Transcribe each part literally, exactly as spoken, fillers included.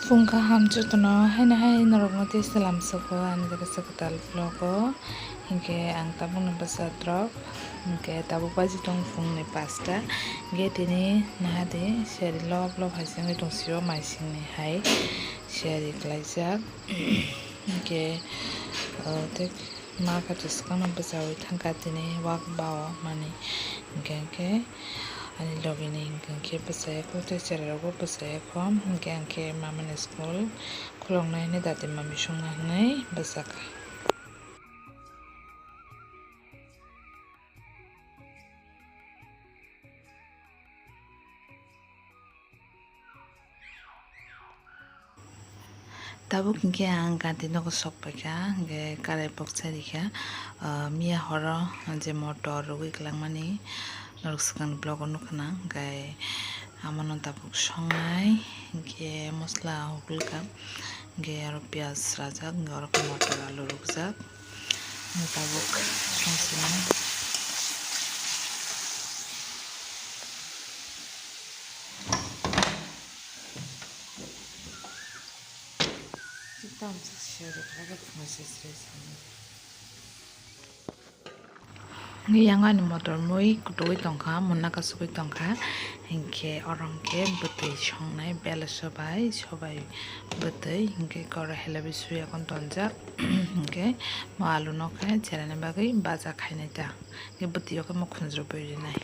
Phung kaham jotono haino hai norokno tei salam soko ani jaga sa kwtal vlog o. Hinkhe ang tabukno bwsa drop. Hinkhe tabuk baji tong phungni pasta. Hinkhe tini nahadi seri lob lob hai se wngwi tong sio mai singni hai seri klaijak. Hinkhe, o, tei ma kha to swkangno bwchaui thangkha tini wak bao mani. Hinkhe, hinkhe ani logini hinkhe, hinkhe bwchaya kho tei cherairokbo bwchaya kho. Hinkhe, hinkhe mamani school khuloknai hwnwi dati ma bisongna hwnwi bwchakha. Tabuk hinkhe ang gati nogo sok paikha, hinkhe karai poksa rikha. Ah, miya horo je motor rwgwi kwlangmani norok swkang vlog o nukha na, hinkhe amono tabuk songnai, hinkhe mosla huklwkha, hinkhe aro piyaj rajak, hinkhe oro khe motor alu rwkjak. Tabuk songsinai. Yang ani motor mui kutugwi tongkha, munna kasugwi tongkha, hinkhe oro hinkhe bwtwi songnai belaso bai sobai bwtwi, hinkhe koro helabi suya kon tonjak, hinkhe mo alu nokhe cherani bagwi baja khainai ta. Bwtwi o khe mo khunjrwbwi rinai.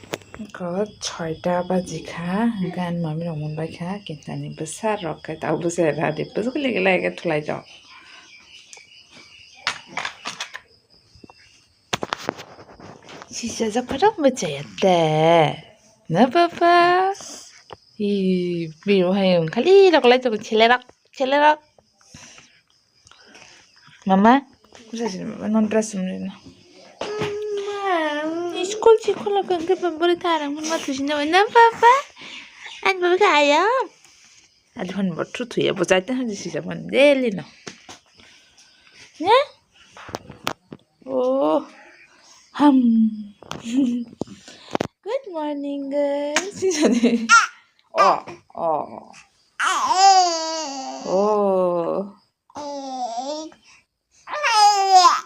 Ko soita baji kha, hinkhe ani mami rok mon bai kha, kintu ani bwsa rok khe tabuk bwsa radi bwsa khe ligi lai khe thulai jok. Sisa jak khorok bwchaya te. Na papa. I biro hai khali rok lai jok chele rok, chele rok. Mama, kusa sini mama, non dress sini na. School si khula kangke pembori tarang mama tu sini na papa. An baba ka ayam. Adi hon botru tu ya bojai ta hon si jaman deli no. Ya? Oh. Ham. Good morning, guys. Oh, oh. Oh. Ayah.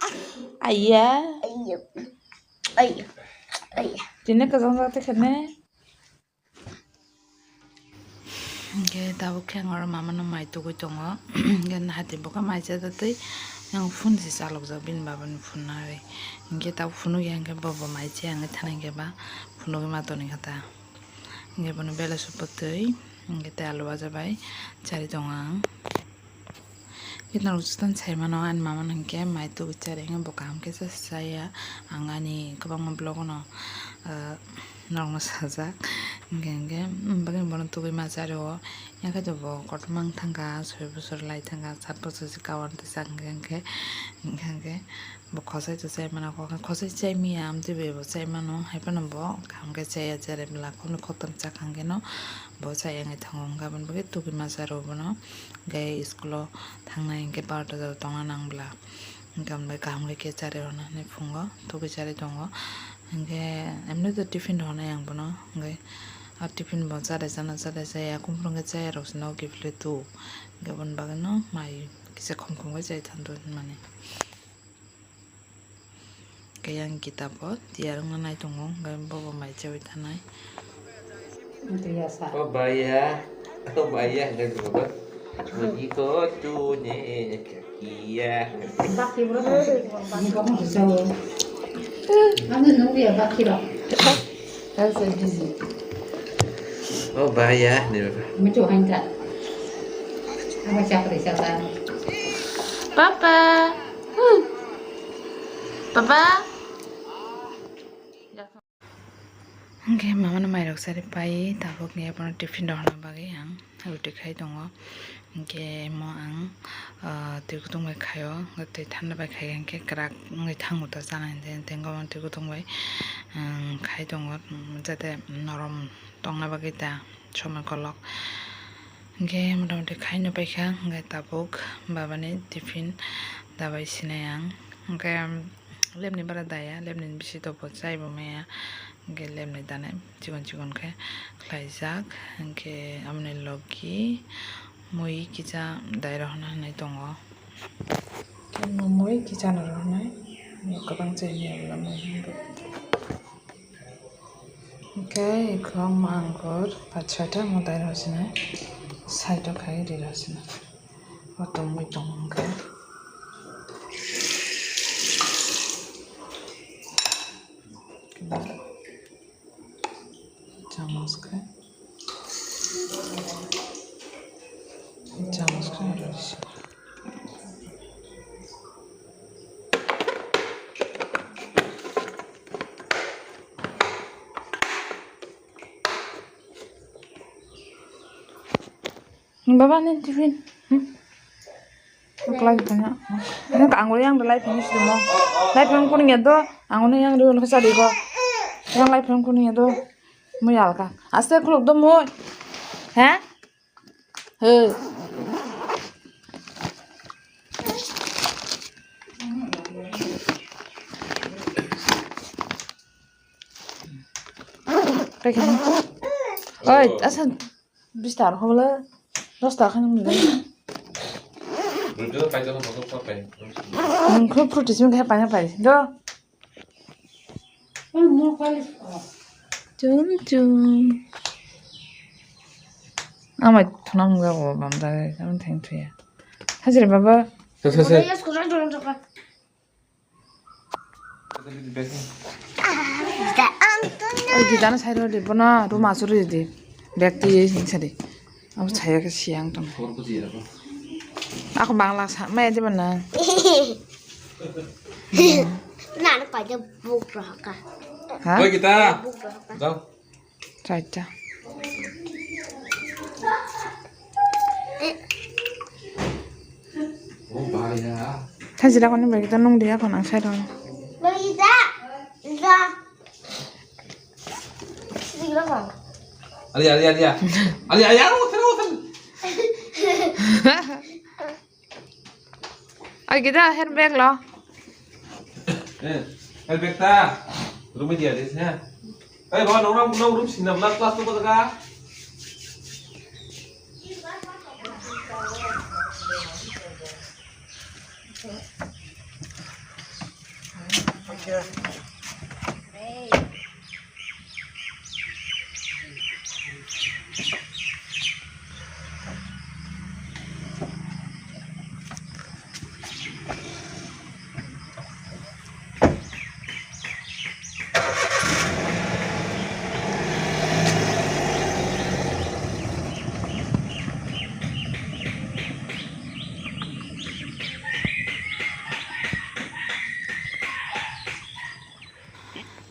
Ayah. Ayah. Ayah. Tini kajang jate kene. Hinkhe tabuk khe ang oro mamano mai tugui tongo. Hinkhe hati bo khe mai chajakgwi yang phone se chalokjak bini babani phone nari. Hinkhe tabuk phunukya hinkhe bo bo mai chaya wngwi thanai hinkhe ba phunugwi ma toni kha ta. Hinkhe bono belaso bwtwi hinkhe tei alu baja bai chari tongo ang. Norok jotono sai mano ani mama no hinkhe mai tugui chari hinwi bo kaham khe cha chaya. Ang ani kwbangma vlog no, ah, norokno sajak. Hinkhe, hinkhe, um, bagwi bono tugui ma chari o. Yakhe to bo kotorma wng thangkha, soi bosor lai thangkha, sat bosor se kawan tei chak hinkhe, hinkhe, hinkhe, hinkhe. Bo khosai to chai mano, khosai chai miya, amtwi bai bo chai mano, hai phano bo kaham khe chaya, cherai bwla, khoknwi khoktham chakha hwnkhe no bo chaya wngwi thango, hwnkhe aboni bagwi tugui ma cha rw bono, hwnkhe school o thangnai hwnkhe barota jora tongna nang bwla, hwnkhe aboni bagwi kaham khe khe charwi rwna hinwi phungo tugui charwi tongo, hwnkhe emni to tiffin rwnai ang bono, hwnkhe a tiffin bo chadai chana chadai chaya, kuphuru hwnkhe chaya rok se nogo kiphilwi tu, hwnkhe aboni bagwi no mai kisa khom khom khe chai thando hinmani. Khe yang kitab o tiyar wngna nai tongo, hwnkhe bobo mai chawi thanai. O baya, o baya, hwnkhe bobo. Bujiko tune kakiya. Bakhi bro, bakhi. Ano nungya bakhi rok. Ang sa busy. O baya, ni baba. Mucho hanta. Aba chakri chata. Papa. Hmm. Papa. Hwnkhe mamano mairok chari pai tabuk hwnkhe bono tiffin rohorna bagwi ang roti khai tongo. Hwnkhe mo ang, ah, twi kutung bai khaio, twi thanda bai khai hwnkhe kwrak wngwi thango ta chana hinwi tei hwnkhe omo twi kutung bai, um, khai tongo, um, jate norom tongna bagwi ta somoi kolok. Hwnkhe motamoti khaino paikha, hwnkhe tabuk babani tiffin dabai sinai ang. Hwnkhe lepni bara daya, lepni bisi tobo chaibo maya, hwnkhe lepni danai chikon chikon khe khlaijak. Hwnkhe aboni logi Mui kisa dai rohorna hinwi tongo. Tei mui kisa no rohornai. Kwbang chayni abo mui hinwi. Hwnkhe ekhorokma ang kor paanch chhota mui dai rohorsinai. Side o khai ri rohorsinai. O tongwi tongo hwnkhe. Chamos khe. Chamos khe. Baba, ni tiffin. Hmm. Apply tanya. Ini ka anggo yang delai finish demo. Lai phang kuning ya do. Anggo ni yang dulu sa di ko. Yang lai phang kuning ya do. Mui alka. Aste khuluk do mui. He? He. Oi, asa. Bish taka hobole, dos taka khe nung nai. Rwtwi paithago bothol kok pai. Nung khe fruity simi khe paina pai. Do. Chum chum. Amai thuna mung jago bam da, am theng thuya. Hajre baba. Se, se, se. O gitano side rw di, bono room aswk rw di. Bag twi sadi. Abo saya khe siyang tong. Ako bangla sa mai de bana. Na na paja buk raka. Ha? Oi, kita. Buk raka. Dau. Chaita. Thajira koni bagi ta nung dia kon ang side on. Bagi ta. Da. Sila bang. Ali, ali, ali, ya. Ali, ali, ali, hotel, hotel. Ai, kita handbag lo. Eh, handbag ta. Rumah dia, dia, ya. Eh, bawa nong, nong, nong, room sini, belas kelas tu, kau tengah.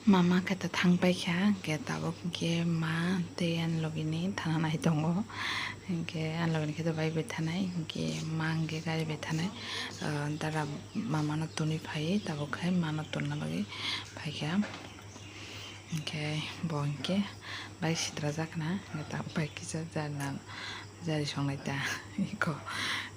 Mama khe ta thang paikha, hwnkhe tabuk hwnkhe ma tei ani logini thana nai tongo, hwnkhe ani logini khe ta bike bai thanai, hwnkhe ma hwnkhe gari bai thanai, ah, dada mama no twnwi phai tabuk khe ma no tonna bagwi phaikha, hwnkhe bo hwnkhe bike sidrajak na, hwnkhe tabuk bai kisa jarna. Jari songnai ta iko.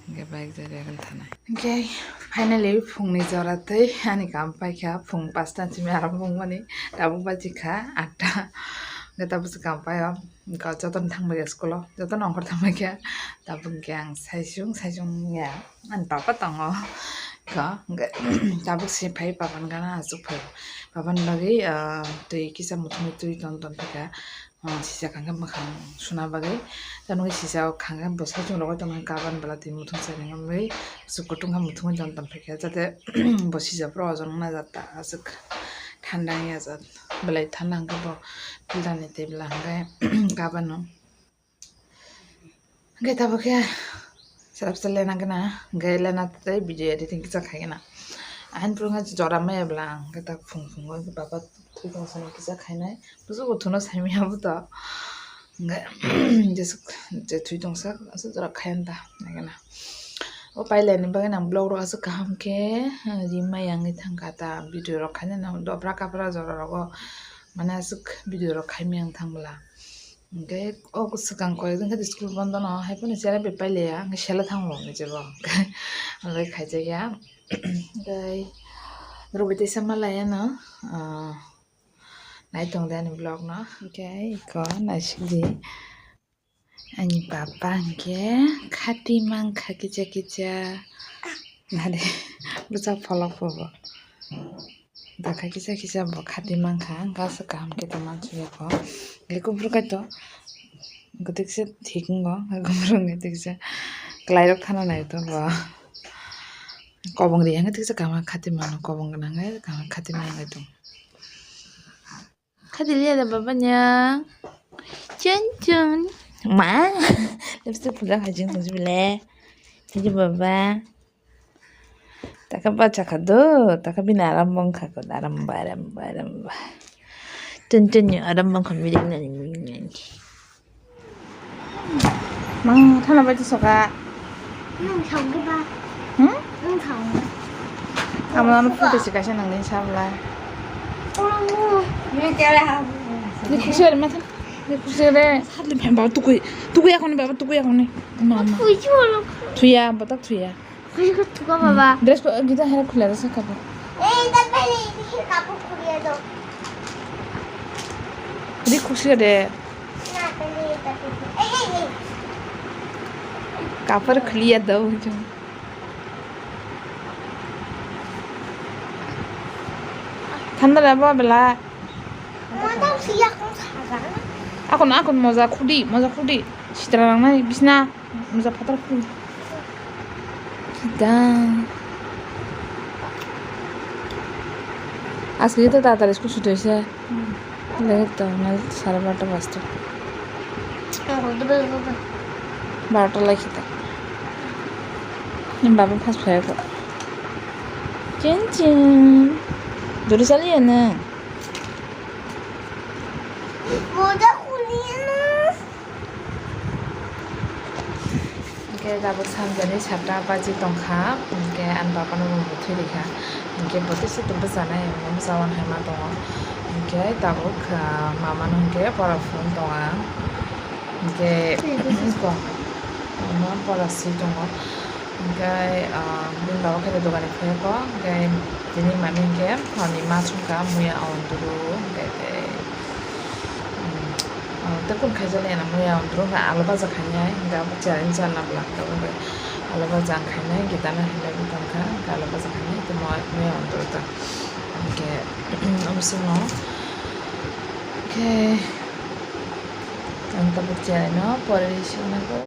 Hwnkhe bike jari agwn thanai. Hwnkhe finally phungni jora tei ani kam paikha, phung pasta simi aram wngmani. Tabuk bajikha atta. Hwnkhe tabuk se kam paio. Hwnkhe jotono thangbai kha school o. Jotono ongkhor thangbai kha. Tabuk hwnkhe ang saisung, saisung ya. Ani papa tongo. Hwnkhe tabuk se phai papani gana achuk phai. Papani bagwi, ah, twi kisa muthungwi twi ton ton phaikha. Ah, sijak hwnkhe mwkhang suna bagwi. Tei nugwi sijak hwnkhe bo saichung rogwi tongkha kaban bwla twi muthung chari wngwi. Aswk kutung khe muthungwi don tongphaikha jate bo sijak phuru ojol wngna jata aswk thanda wngya jat. Belai thanda hwnkhe bo filter ni tei bwla hwnkhe kabano. Hwnkhe tabuk khe self se lena gana hwnkhe lena tei video editing kisa khai gana. Ahini phuru wngkha jora maya bwla ang hwnkhe ta phung phungo baba twi tongsa kisa khainai. Busu bo thuno saimaya bo to. Hwnkhe jesuk je thwi tongsa aswk jora khayan ta nai gana. O pailani bagwi nang vlog rok aswk kaham khe rimai wngwi thangkha ta video rok khainani dobra kabra jora rogo mane aswk video rok khaimai wng thang bwla. Hwnkhe o swkang koi wngkha school bondo no hai phano chera bai pailaiya hwnkhe sela thango hwnwi jebo hwnkhe khaijak ya. Hwnkhe rwbwi teisa malaiya no, ah, nai tong di ani vlog no hwnkhe iko naisik di. Ani papa hwnkhe khati mankha kisa kisa. Nade, bwsa pholok pho bo. Dakha kisa kisa bo khati mankha, hwnkhe aswk kaham khe tongma suyakho. Hwnkhe kuphur kaitor, hwnkhe tiksa thik wngo, hwnkhe kuphur wngkhe tiksa kwlairok thana nai tongo. Kobong ri hwnkhe tiksa kaham khati mano, kobong gwnang khe kaham khati manwi tongo. Khati liya da baba nya. Chun chun. Ma. Lipstick puja khai jing tong bile. Thank you baba. Taka ba chakha do. Taka bini aram bong kha ko. Aram ba, aram ba, aram ba. Chun chun ni aram bong kha miring nani, miring nani. Mang thana bai soka. Nang thang ke ba? Hmm? Nang thang. Amo ano photo si kaisa nang din sabla. Orang mu. Ni kere ha. Ni khusi re mathan. Ni khusi re. Sadli phem ba tukui. Tukui akoni baba tukui akoni. Mama. Tukui chulo. Thuya, batak thuya. Khusi ko tuka baba. Dress ko gita hera khula rasa kabo. Ei, ta pele, ni kapur khuli do. Ri khusi re. Kapar khliya do. Thanda la ba bela. Akon, akon moja khudi, moja khudi. Sitra rang nai bisna. Moja phatar khudi. Kida. Aske to tatari school suti se. Late to, na sare barota basto. Barota lai khita. Ni baba phas phai ko. Chin chin. Duri sali ya na. Moja khuli na. Hwnkhe tabuk sanjani satta baji tongkha, hwnkhe ani bapano bo bwthwi rikha, hwnkhe bwtwi se tubui chanai, hwnkhe bwsa wan hai ma tongo, hwnkhe tabuk, ah, mamano hwnkhe pora phuru tongo ang, hwnkhe mama pora swi tongo, hwnkhe, ah, bini baba khe dogan ni phai kho, hwnkhe tini mami hwnkhe ani ma songkha muya o duru, hwnkhe tei. Hmm. Oh, tei kun khaijak le muya ondro wngkha alu baja khainai, hwnkhe abo chari chana bwla hwnkhe abo bai alu baja ang khainai, gitana hinwi tongkha, hwnkhe alu baja khainai tei muya ondro ta. Hwnkhe, abo songno, hwnkhe, ang tabuk chari no pore songnago.